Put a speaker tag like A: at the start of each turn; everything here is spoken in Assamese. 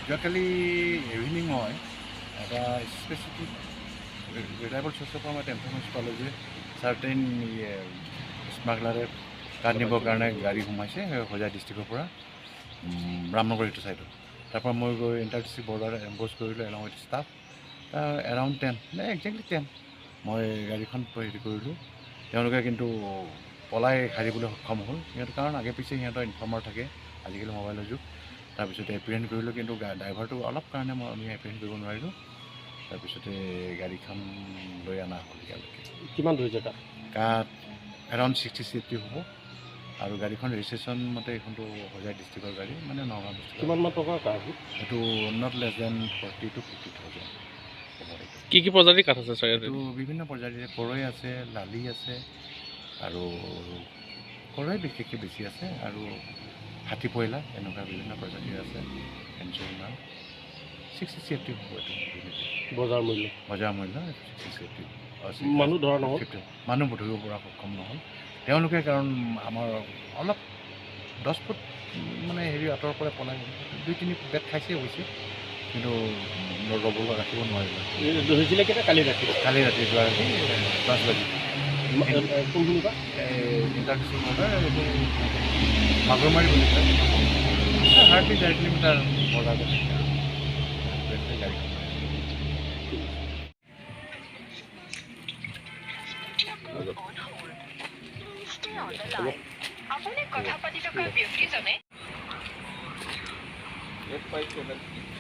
A: যোৱাকালি ইভিনিং মই এটা স্পেচিফিক ৰিলায়েবল চ'ৰ্চৰ পৰা মই এটা ইনফৰমেশ্যন পালোঁ যে চাৰ্টেইন স্মাগলাৰে কাঠ নিবৰ কাৰণে গাড়ী সোমাইছে হোজাই ডিষ্ট্ৰিক্টৰ পৰা ৰামনগৰ সেইটো ছাইডত। তাৰপৰা মই গৈ ইণ্টাৰ ডিষ্ট্ৰিক্ট বৰ্ডাৰ এম্ব'জ কৰিলোঁ along with staff. Around 10 নে একজেক্টলি 10 মই গাড়ীখন হেৰি কৰিলোঁ। তেওঁলোকে কিন্তু পলাই সাৰিবলৈ সক্ষম হ'ল সিহঁত, কাৰণ আগে পিছে সিহঁতৰ ইনফৰ্মাৰ থাকে, আজিকালি মোবাইলৰ যুগ। তাৰপিছতে এপ্ৰিহেণ্ড কৰিলোঁ, কিন্তু ড্ৰাইভাৰটো অলপ কাৰণে মই আমি এপ্ৰিহেণ্ড কৰিব নোৱাৰিলোঁ। তাৰপিছতে গাড়ীখন লৈ অনা হ'ল ইয়ালৈকে।
B: কিমান ধৰিছে কাঠ?
A: কাঠ এৰাউণ্ড 60 CFT হ'ব। আৰু গাড়ীখন ৰেজিষ্ট্ৰেশ্যন মতে এইখনটো হোজাই ডিষ্ট্ৰিক্টৰ গাড়ী, মানে নগাঁও ডিষ্ট্ৰিক্ট।
B: কিমানমান টকাৰ কাঠ?
A: এইটো not less than 40 to 50 thousand হ'ব। এইটো
C: কি কি প্ৰজাতিৰ কাঠ আছে ছাৰ?
A: এইটো বিভিন্ন প্ৰজাতিৰ কৰৈ আছে, লালি আছে, আৰু কৰৈ বিশেষকৈ বেছি আছে, আৰু হাতী পয়লা এনেকুৱা বিভিন্ন প্ৰজাতিৰ আছে। পেঞ্চুৰিমাৰ 60 CFT হ'ব এইটো।
B: বজাৰ মূল্য?
A: বজাৰ মূল্য 60 CFT।
B: মানুহ ধৰা নহ'ল?
A: মানুহ ধৰিব পৰা সক্ষম নহ'ল তেওঁলোকে, কাৰণ আমাৰ অলপ 10 ফুট মানে হেৰি আঁতৰৰ পৰা পলাই 2-3 বেট খাইছে অৱশ্যে, কিন্তু ৰ'বলৈ ৰাখিব নোৱাৰিলে।
B: ধৰিছিলে কেইটা? কালি ৰাতি?
A: কালি ৰাতি, যোৱা ৰাতি 10 বাজি।
B: কোনখিনিৰ পৰা?
A: ইণ্টাৰ ডিষ্ট্ৰিক্ট বৰ্ডাৰ, এইটো মাগুৰমাৰী বুলি কয়, হাৰ্ডলি 1.5 কিলোমিটাৰ বৰ্ডাৰতে থাকে আৰু গাড়ীখন।
D: আপুনি কথা পাতি থকা ব্যক্তিজনে
E: 857